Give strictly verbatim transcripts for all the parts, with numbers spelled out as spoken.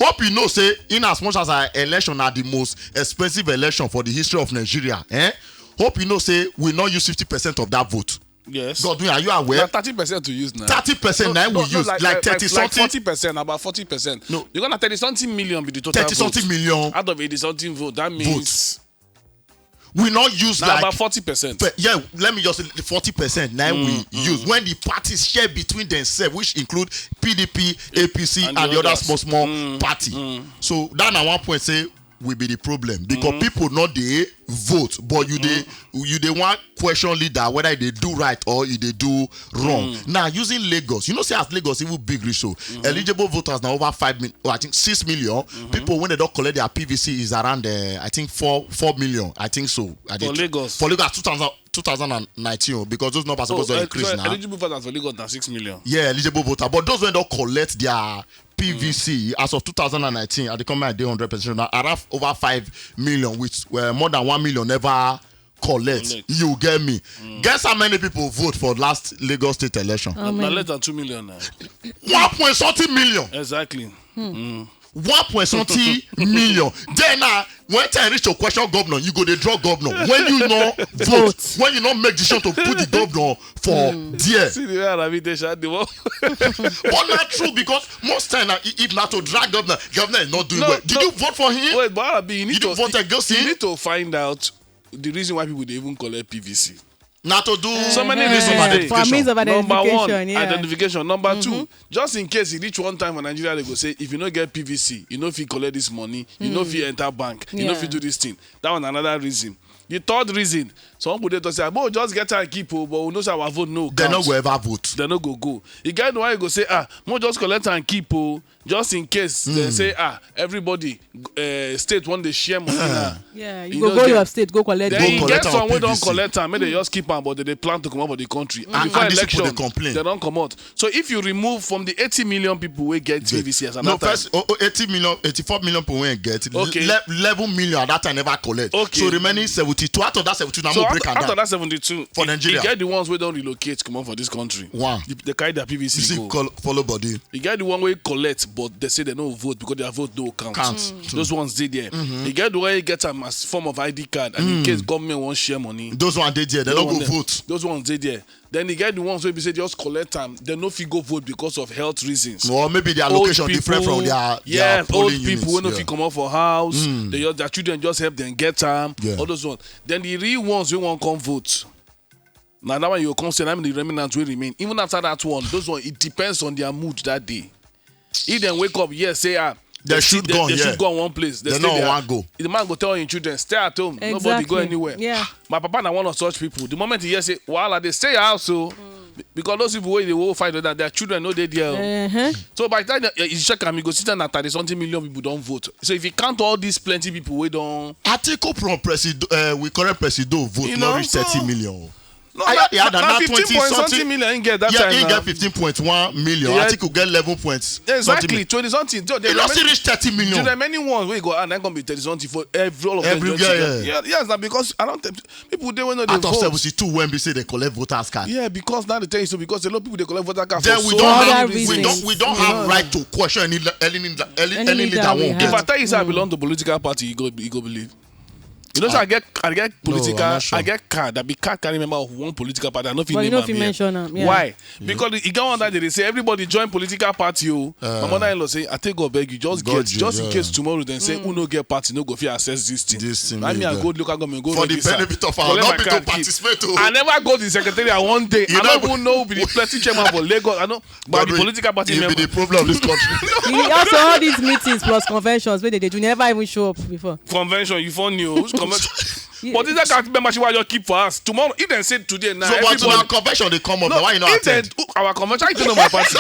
Hope you know say, in as much as our election na the most expensive election for the history of Nigeria, eh? Hope you know say we no use fifty percent of that vote. Yes. Godwin, are you aware? Na thirty percent to use now. Thirty percent na we use, like, like thirty something. Forty percent, about forty percent. No. You gonna thirty something million be the total thirty something million out of eighty something vote. That means we not use, like, about forty percent. Yeah, let me just say forty percent now we use when the parties share between themselves, which include P D P, A P C, and the other small, small party. So that na one point say we be the problem, because people not dey vote, but you dey, you dey want question leader whether they do right or if they do wrong. Now, using Lagos, you know, say as Lagos even big reach so, eligible voters now over five million, I think six million. People when they don't collect their P V C is around, uh, I think, four, four million, I think so. I For Lagos. For Lagos, two thousand, two thousand and nineteen, oh, because those numbers supposed to increase now. Eligible voters for Lagos na six million. Yeah, eligible voter. But those when don't collect their P V C as of two thousand and nineteen, at the comment, I dey hundred percent sure now, around over five million, with, uh, more than one million never collect. Collect. You get me? Guess how many people vote for last Lagos State election? How many? Na less than two million now. One point something million. Exactly. One point something million. Then now, when time reach to question governor, you go dey draw governor. When you no vote, when you no make decision to put the governor for there. See the way Arabi dey shout the one. But not true, because most time now, i- if not to drag governor, governor is not doing well. Did you vote for him? Wait, but Arabi, you need to vote against him. You need to find out the reason why people dey even collect P V C. Not to do so many reasons. For means of identification. Number one, identification. Number two, just in case you reach one time for Nigeria, they go say, if you no get P V C, you no fit collect this money, you no fit enter bank, you no fit do this thing. That one another reason. The third reason, some people dey talk say, "Ah, but just get and keep, oh, but we know say our vote no count." They no go ever vote. They no go go. You get the one you go say, "Ah, mo just collect and keep, oh." Just in case they say, "Ah, everybody, uh, state want to share money now." Yeah, you go your state, go collect. Then you get some wey don collect am, make they just keep am, but they plan to come out for the country. And before election, they don comot. So if you remove from the eighty million people wey get P V C as an, no, first, oh, oh, eighty million, eighty-four million people wey get, okay, eleven million at that time never collect. Okay. So remaining seventy-two, out of that seventy-two, now we break am down. Out of that seventy-two, for Nigeria, you get the ones wey don relocate comot for this country. One. They carry their P V C go. Follow body. You get the one wey collect, but they say they no vote because their vote no count. Count. Those ones dey there. You get the one wey get am as form of I D card, and in case government wan share money, those one dey there. They no go vote. Those ones dey there. Then you get the ones wey be say just collect am, they no fit go vote because of health reasons. Or maybe their location different from their, their polling units. Yes, old people wey no fit comot for house. They just, their children just help them get am. Yeah. All those ones. Then the real ones wey wan come vote, na that one you go come say, na the remnants wey remain. Even after that one, those one, it depends on their mood that day. If dem wake up, yes, say, ah, they shoot gun, they shoot gun one place, they stay there. If the man go tell him children, "Stay at home, nobody go anywhere." Yeah. My papa na one of such people. The moment he hear say, "Wahala dey, stay your house," so, be- because those people wey dey go fight with that, their children no dey there. So by the time you check am, you go see say na thirty something million people don vote. So if you count all these plenty people wey don Atiku from Presido, uh, we current Presido vote, you know, no reach thirty million. No, I heard the other, na fifteen point something million he get that time. Yeah, he get fifteen point one million. I think he get eleven point something. Exactly, twenty something. He no still reach thirty million. The remaining ones wey go add, na gonna be thirty something for every, all of them. Everywhere. Yeah, yes, na because I don't think people dey wey no dey vote. Out of seventy-two wey be say they collect voters card. Yeah, because now they tell you so, because a lot of people dey collect voter card for so many reasons. Then we don't have, we don't, we don't have right to question any le- any any any leader wey we get. If I tell you say I belong to political party, you go you go believe. You know, say I get, I get political, I get card. I be card carry member of one political party. I no fit name am here. But you no fit mention am, yeah. Why? Because e get one that they say everybody join political party. Oh, my mother-in-law say, "I take God beg you, just get, just in case tomorrow dem say who no get party no go fit access this thing." This thing. That mean I go local government, go register, for the benefit of our, not be to participate. I never go the secretariat one day. I don't even know who be the party chairman for Lagos. I know. But the political party member. You be the problem of this country. He also, all these meetings plus conventions wey they dey do, never even show up before. Convention, you funny o. Which convention? But this kind membership wey I just keep for house. Tomorrow, if dem say today now, so but everybody, na convention dey come up. No, why you no attend? Our convention, how you take know my party?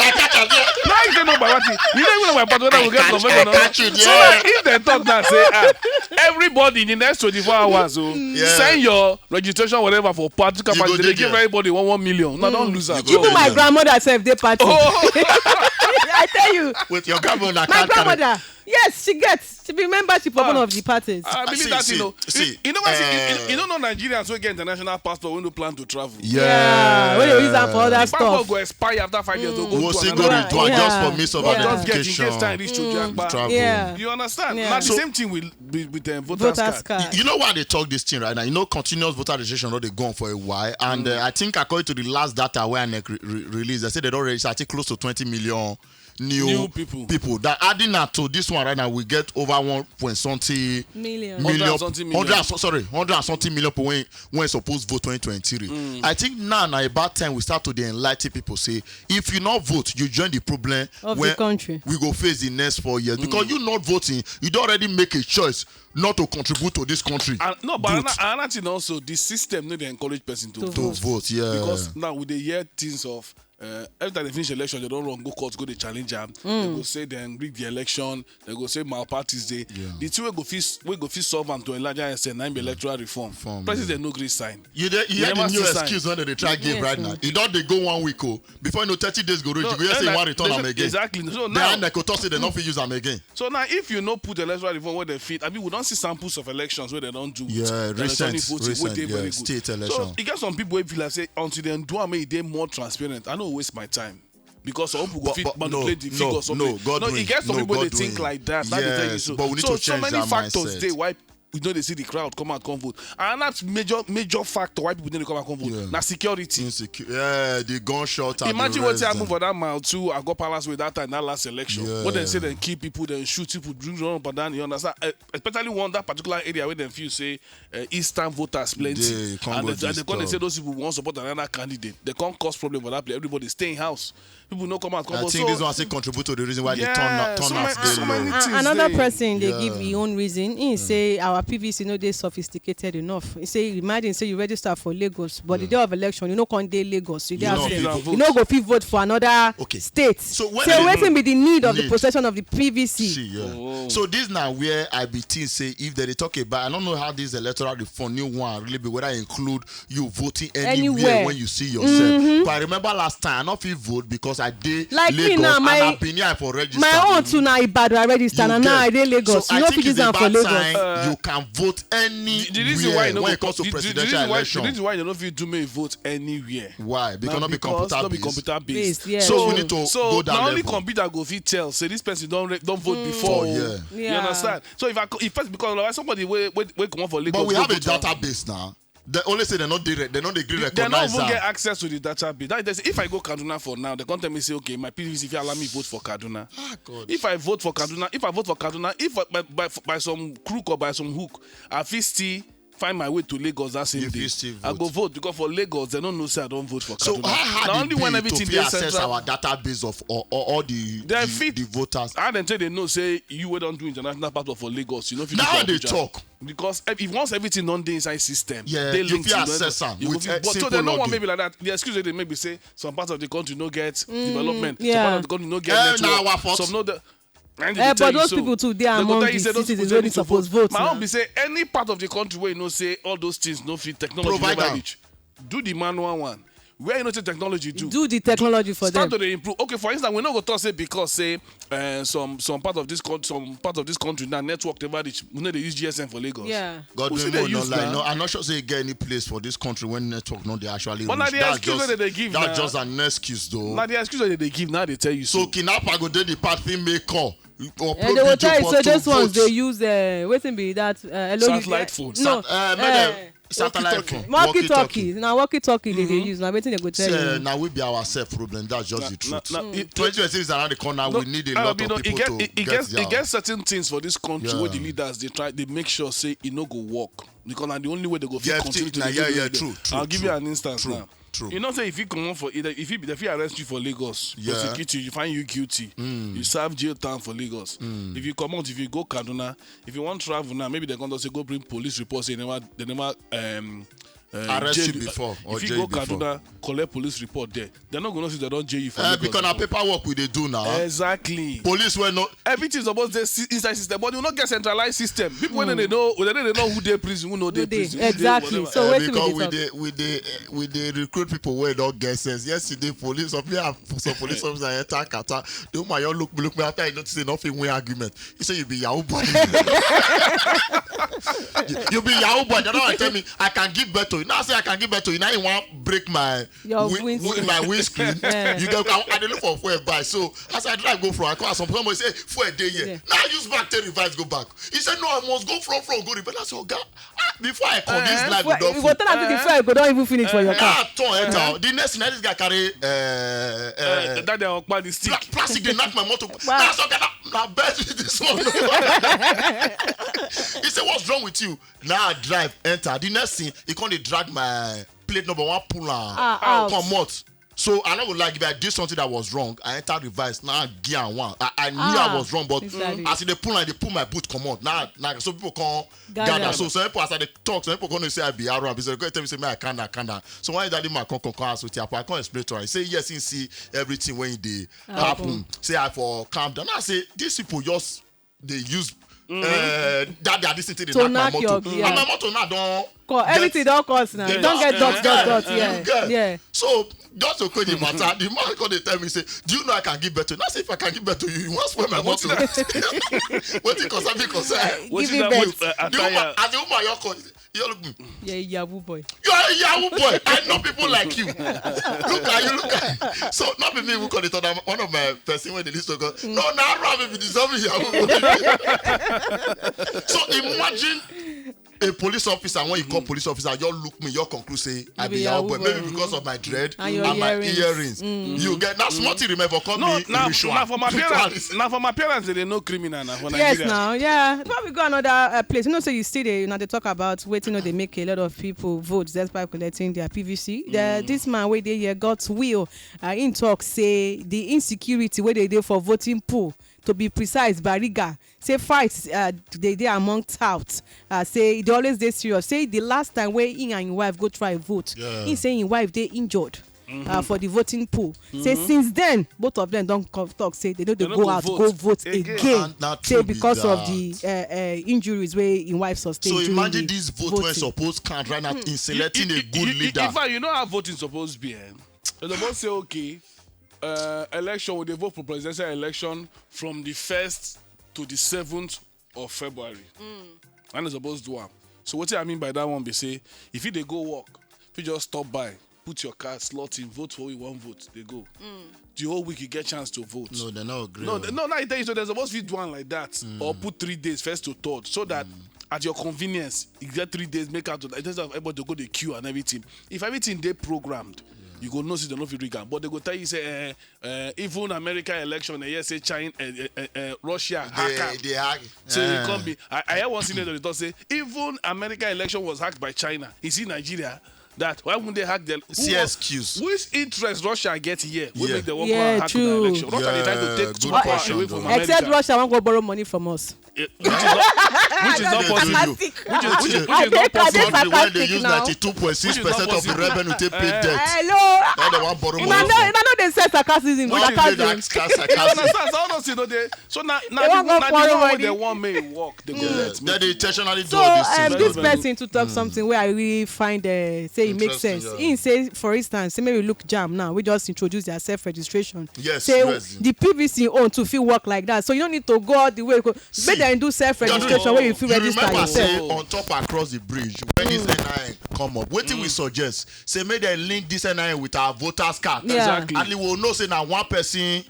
I catch am there. No, how you take know my party? You don't even know my party whether we get convention or not. So now, if dem talk now, say, ah, everybody in the next twenty-four hours, oh, send your registration, whatever, for party. They give everybody one one million. Una don lose am. Even my grandmother sef dey party. I tell you. With your grandmother, My grandmother, yes, she gets. She be membership for one of the parties. I believe See, that see, you know. see, You, you know what? You, eh, you, you don't know Nigerians who get international passport when they plan to travel. Yeah, when you use am for other The passport stuff. go expire after five years. They'll go We'll to see another go Yeah, redo am just yeah. for miss of But just get in identification. Case time reach to Jagba. Travel. Yeah. You understand? Yeah. Now the So- same thing with with, with um, voters, Voters card. card. You know why they talk this thing right now? You know, continuous voter registration don dey go on for a while, and uh, I think according to the last data wey INEC re- re- release, they say they don register, I think, close to twenty million new, New people. People that, adding that to this one right now, we get over one point something Million. million, Hundred and something million. hundred and so- sorry, hundred and something million people when when suppose vote twenty twenty-three. I think now na about time we start to dey enlighten people say if you not vote, you join the problem Of the when country. We go face the next four years because you not voting, you don already make a choice not to contribute to this country. And, no, but Good. another, another thing also, the system no dey encourage person to, To vote. To vote, yeah. Because now we dey hear things of uh, every time they finish election, they don't run go court, go dey challenge am. They go say they rig the election. They go say malpractice dey. The thing wey go fit wey go fit solve am to a larger extent na im be electoral reform. Reform, President no gree sign. You dey, you hear never the new see sign. Excuse when they dey try give Yes, right sir. now. E don dey go one week o. Before you know thirty days go reach, you go hear say you and wan I- return they am say- again. Exactly. So Then now, INEC go talk say they no fit use am again. so now, if you no put electoral reform where they fit, I mean, we don't see samples of elections where they don't do Yeah, electronic recent, voting, wey recent, dey yeah, very good. state So election. E get some people wey feel like say until dem do am, make e dey more transparent. I no waste my time because some people go But, fit but no, manipulate the no, figures of no, it. Godwin, No, e get some no, people dey Godwin. Think like that. That dey tell you Yes, so. but we need so, to change so many that factors mindset. Dey why we no dey see the crowd come out come vote. And that's major major factor why people no dey come out come vote. Yeah. Na security. Insecure. Yeah, the gunshot. And Imagine the wetin rest, happen eh. For that mile two Ago Palace Way that time, that last election. Yeah. When they say they kill people, they shoot people, drink run up and down. You understand? Eh, especially one that particular area where they feel say uh, Eastern voters plenty, They can't and go they, they come dey disturb. Say those people want support another candidate. They can't cause problem for that place. Everybody stay in house. People no come out. Come I vote. think So, this one still contribute to the reason why Yeah, the turn turn so out many- dey so low. many And things another dey. Person dey Yeah. give him own reason. He say our P V C no dey sophisticated enough. He say imagine say you register for Lagos, but the day of election you no come dey Lagos. You dey You no outside. fit vote. You no go fit vote for another Okay. state. So when Say they wetin be the need of the need- possession of the P V C? See, yeah. Oh. So this now where I be think say if they dey talk about, I don't know how this electoral reform new one really be, whether include you voting anywhere, Anywhere. When you see yourself. But I remember last time I no fit vote because I dey Like me Lagos now, and my- I been here for register. My own too na Ibadan I register You and now get- I dey Lagos. So You I no think fit it's use am for about Lagos. Time you can vote anywhere The, the reason why you no when go it comes to the, the, the presidential reason why, election. The reason why you no fit do make you vote anywhere. Why? Because Na not be because computer not be based. Computer based. Based, yeah. So So, we need to so go that na only level. Computer go fit tell say this person don re- don vote before. Yeah. You Yeah. Understand? So if I co- if person because like somebody wey wey wey comot for Lagos. But we Go have a vote for- database now. They only say they not dey re- they not dey gree They don't recognize even get am. Access to the database. That is, if I go Kaduna for now, they come tell me say okay, my P V C fit allow me vote for Kaduna. Ah, God. If I vote for Kaduna, if I vote for Kaduna, if by, by, by some crook or by some hook, I fit still find my way to Lagos that same You day. fit still I vote. Go vote because for Lagos they don't know say I don't vote for So Kaduna. how hard Na it only be when to everything fit dey access central. Our database of all, all, all the, They the, fit- the voters? How dem take dey know say you wey don do international passport for Lagos, you no fit do Now for they Abuja? Talk. Because if, if once everything don dey inside system, Yeah, dey you linked, fit you access am you go with, fit- eh, But so simple they no login. Want maybe like that. The excuse wey they make be say some parts of the country no get development, some Yeah. Parts of the country no get Eh, network, na our fault. Some no dey. And Eh, they tell but you those so. People too dey They go among tell you the say those citizens people wey need dey to vote. Suppose vote. My Now. Own be say any part of the country where you know say all those things no fit technology Provide never am. Reach, do the manual one. Where you know say technology do. Do the technology for Start them. To dey improve. Okay, for instance, we no go talk say because say uh, some some part of this country, some part of this country now network never reach. We no dey use G S M for Lagos. Yeah. God We will see know, the no use lie. Now. No, I'm not sure say e get any place for this country when network no dey actually. But na Reach. The That's excuse just, wey they give that's na. Just an excuse though. Na the excuse wey they give now they tell you so. So kidnapper go dey the party make call. Or Eh, they will tell you say those ones they use uh, wetin be that uh, L O U, Satellite phone. No, Sat- uh, make eh, them satellite phone. walkie talkie. Na walkie talkie they dey Mm-hmm. use. Na wetin they go tell Say, you. Now we be ourselves problem. That's just the Na- truth. na- it- Twenty twenty-six is around the corner. No, We need a uh, lot you of know, it people get, to it, it get gets, their. It gets certain things for this country Yeah. Where the leaders they try they make sure say it no go work because na the only way they go fit Yeah, continue to na- dey yeah, do yeah, it. True, true. I'll give True, you an instance true, now. True. You know say if you come for if if they fit arrest you for Lagos, Yeah. Prosecute you, you find you guilty, Mm. You serve jail time for Lagos. If you come out, if you go Kaduna, if you want travel now, maybe they come to say go bring police report say they never they never um uh, arrest you before or if you go Kaduna, collect police report there, they're not going to see they don't jail you for uh, because na paperwork we dey do now. Exactly. Police wey no, everything suppose dey inside system, but you no get centralized system. People wey dey know, wey dey know who dey prison, who no dey prison, exactly. So wetin we dey talk? We dey we dey recruit people wey don get sense. Yesterday, police of me, some police officer enter Qatar. The woman you look look me after I notice say nothing win argument. He say you be Yahoo boy. You be Yahoo boy. They don't tell me I can give birth to you. Now I say I can give birth to you. Now you want break my your wi- windscreen. My windscreen. Yeah. You get I, I dey look for fuel buy. So as I drive go from Accra, some people say fuel dey here. Yeah. Now I use back to revise go back. He said no, I must go front front go reverse. I said oga, ah, before I come this life go don full. Tell am before I go don even finish for your car. Now I turn enter. The next thing this guy carry uh, uh, that dey okpa the stick. Plastic dey knock my motor. Wow. That's okay. Na best with this one. He said, what's wrong with you? Now I drive, enter. The next thing, he come dey drag my plate number one, pull am, ah, out. Comot. So I no go lie, if I do something that was wrong, I enter reverse. Now I gear one. I, I knew I was wrong, but as they pull am, they pull my boot comot. Now, now so people come gather. So some people as I dey talk, some people come dey say I be Arab. They say, go tell me say me I can't, I can't. So why that man come come come ask with you? I come explain to her. He say yes, he see everything when e dey happen. Say I for calm down. I say these people just dey use uh, that that this thing dey knock my motor. And my motor now don call everything don cost now. Don get dot dot dot. Yeah. So just to clear the matter, the man come dey tell me say, do you know I can give birth to you? Now say if I can give birth to you, you wan spoil my motor. Wetin concern me concern. Give me birth. The woman, as the woman you call, you look me. You're a Yahoo boy. You're a Yahoo boy. I know people like you. Look at you, look at you. So not be me who call it other one of my person when they listen to God. No, now Rob be deserve Yahoo boy. So imagine a police officer when you call police officer, you look me, you conclude say I be Yahoo boy. Maybe because of my dread and my earrings. You get now small thing remember call me ritual. Now for my parents, now for my parents they know criminal now for Nigeria. Yes, now, yeah. Before we go another uh, place, you know, so you see they, you know, they talk about waiting, you know, they make a lot of people vote despite collecting their P V C. The, this man where they here got will. Uh, in talk say the insecurity where they do for voting pool, to be precise, Bariga. Say fights uh, they dey among touts. Uh, say they always dey serious. Say the last time where he and his wife go try vote, he say his wife dey injured uh, for the voting pool. Say since then, both of them don come talk say they no dey go out go vote again. Say because of the uh, uh, injuries wey him wife sustain. So imagine this vote wey suppose count right now in selecting a good leader. In fact, you know how voting suppose be. Eh? They suppose say okay, uh, election we dey vote for presidential election from the first to the seventh of February. And they suppose do am. So wetin I mean by that one be say if you dey go work, if you just stop by, put your card, slot in, vote for who you wan vote, dey go. The whole week you get chance to vote. No, they no agree. No, no, now I tell you so they suppose fit do am like that or put three days first to third so that at your convenience you get three days make out to instead of everybody to go dey queue and everything. If everything dey programmed, you go know say they no fit rig am, but they go tell you say eh, uh, even America election, eh, yes, say China, uh, uh, uh, Russia hack am. They hack. So it can't be. I, I hear one senator dey talk say even America election was hacked by China. You see Nigeria. That why wouldn't they hack the see excuse? Which interest Russia get here? We make the world hack the election. Russia dey try to take power away from America. Except Russia wan go borrow money from us. Which is not, which is not possible. Which is which is which is not possible. Country where they use ninety-two point six percent of the revenue take pay debt. Hello. Now they want borrow money. Una no dey sell sarcasm with sarcasm. You understand? So all those things no dey. So na na the one wey they want make work. They go let me. They intentionally do all this. So um, this person to talk something where I really find uh, say it makes sense. He say, for instance, say maybe look jam now. We just introduce their self registration. Yes. Say the P V C own to fit work like that. So you don't need to go all the way. Make dem do self registration where you fit register yourself. Say on top across the bridge when this N I N come up, wetin we suggest say make dem link this N I N with our voters card. Yeah. Exactly. And we will know say na one person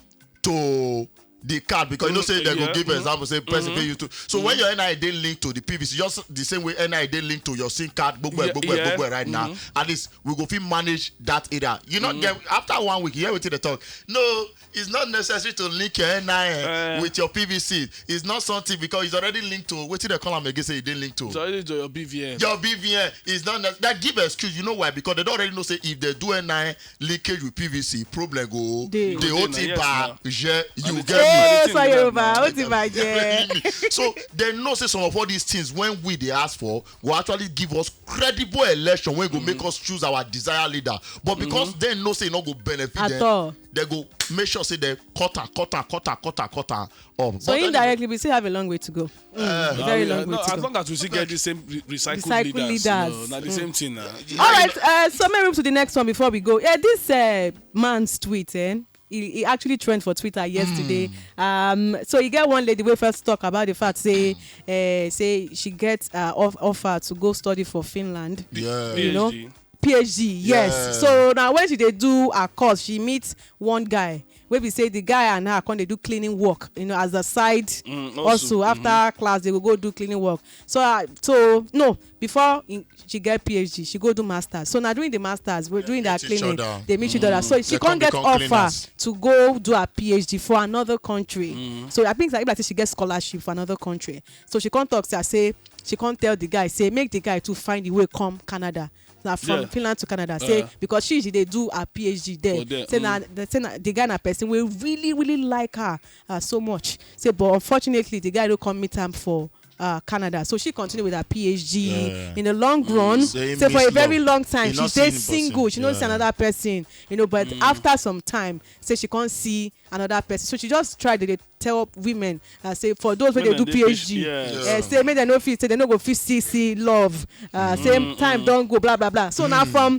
to the card because you know say they go give example say person pay you to. So when your N I N dey linked to the P V C, just the same way N I N dey linked to your sim card, gbogbo gbogbo gbogbo right now. At least we go fit manage that area. You know, after one week, you hear wetin they talk. No, it's not necessary to link your N I N with your P V C. It's not something because it's already linked to wetin they call am again say e dey linked to. It's already to your B V N. Your B V N is not ne- that give excuse. You know why? Because they don't already know say if they do N I N linkage with P V C, problem go dey. They O T bar, you get Hey, sorry, Yoruba. Ó ti bàjẹ́. So they know say some of all these things when we dey ask for go actually give us credible election wey go make us choose our desired leader. But because dem know say e no go benefit dem, dem go make sure say dem cut am, cut am, cut am, cut am, cut am off. So indirectly, we still have a long way to go. A very long way to go. As long as we still get the same recycled leaders, na the same thing. All right, so make room to the next one before we go. Yeah, this man's tweet, eh? He, he actually trend for Twitter yesterday. Um, so you get one lady wey first talk about the fact say, uh, say she get uh, off- offer to go study for Finland. Yeah. You know, PhD. PhD, yes. Yeah. So now when she dey do her course, she meet one guy. Wey be say the guy and her come dey do cleaning work, you know, as a side Mm, also. Also, after class, they go go do cleaning work. So, uh, so no, before in, she get PhD, she go do masters. So now doing the masters, we're doing that meet each cleaning, other. They meet each other. So she They can't come get become offer cleaners. To go do a PhD for another country. So I think like, like say she get scholarship for another country. So she can't talk. Say, say she can't tell the guy. Say make the guy to find the way come Canada. Na from Yeah. Finland to Canada. Say Uh-huh. Because she she dey do her PhD there. For there, Say na mm. the- say na the guy na person wey really really like her uh, so much. Say but unfortunately the guy don't come meet am for uh, Canada. So she continue with her PhD Yeah. In the long run. Say he Say for a miss very love. Long time He she not see stay him person. Single. She no see Yeah. Another person. You know, but after some time, say she can't see another person. So she just tried to dey tell women uh, say for those wey dey Women do dey PhD, PhD, yes. Uh, say make dem no fit say dem no go fit see see love. Uh, say time don go blah blah blah. So now from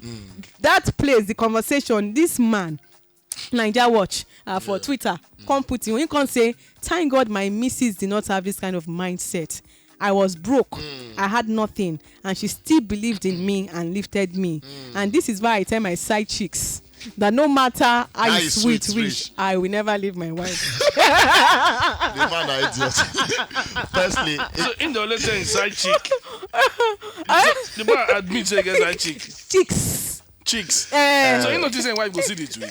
that place, the conversation, this man, Naija Watch uh, for Twitter, come put in. He come say, "Thank God my missus did not have this kind of mindset. I was broke. I had nothing, and she still believed in me and lifted me. And this is why I tell my side chicks that no matter how How you you sweet sweet reach, reach. I will never leave my wife." The man na idiot. Firstly, So in the only thing side chick. The man admit say he get side chick. Chicks. Chicks. Eh. So you notice say wife go see the tweet.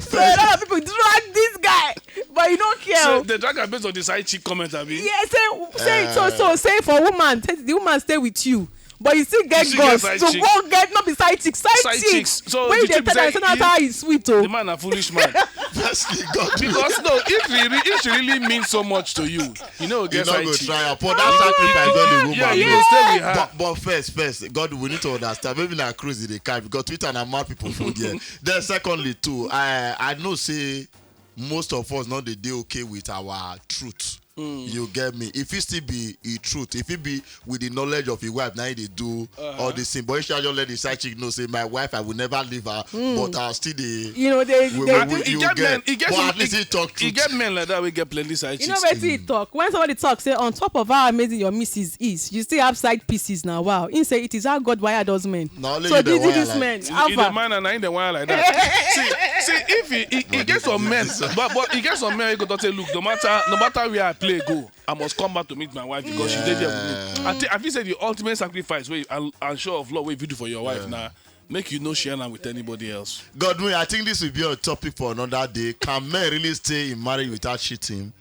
So a lot of people drag this guy, but you don't care. So they drag am based on the side chick comment, abi? Yeah, say say so so say for woman, say the woman stay with you, but you still get You still get guts side to chick. Go get not be side chick, side Side chick. Chicks. So When you the dey chick tell say am, say na he- how e sweet o. The man a foolish man. Firstly, God. Because no, if he re- if she really means so much to you, you know, You get no side go chick. Try am. For that sacrifice, God, the woman. Yeah, you Yeah. go stay with her. But, but first, first, God, we need to understand. Maybe na cruise dey carry because Twitter na mad people for there. Then secondly, too, I I know say most of us not dey dey okay with our truth. You get me? If it still be e truth, if it be with the knowledge of his wife, now they do all this thing. But if she just let the side chick know, say my wife, I will never leave her, but I'll still dey. You know, they, We- they we- we- E you get get. Men, e get But some, at least e- he talk e truth. Get men like that. We get plenty side You know chicks. Wetin he talk? When somebody talk, say on top of how amazing your missus is, you still have side pieces now. Wow. He say it is how God wired us men. Na only So you dey this, wire this like men, E- e dey Alpha. Man and I dey wire like that. See, see, if he, he, he get some men, but but he get some men wey go talk say, look, no matter no matter where I play go, I must come back to meet my wife because she dey there with me. I think I feel say the ultimate sacrifice wey and, and show of love wey you do for your wife now, make you no share am with anybody else. God, me, I think this will be a topic for another day. Can men really stay in marriage without cheating?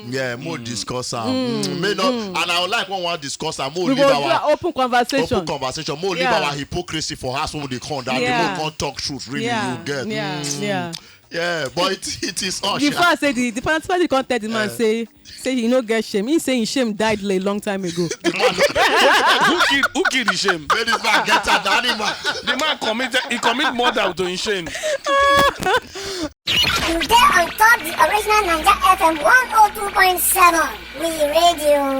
Yeah, more discuss am. Mm, may not, and I would like one one discuss am. More We leave go do our an open conversation. Open conversation. More leave Yeah. Our hypocrisy for us when they come down. Yeah. They more can't talk truth. Really, Yeah, you get. Yeah, Mm. Yeah. Yeah, but it, it is us. Before I say the the parents finally come tell the man say say he no get shame. He say his shame died a long time ago. Who killed who killed his shame? Where this man get an animal? The man committed he commit murder to his shame. You dey on top the original Naija F M one oh two point seven. We radio.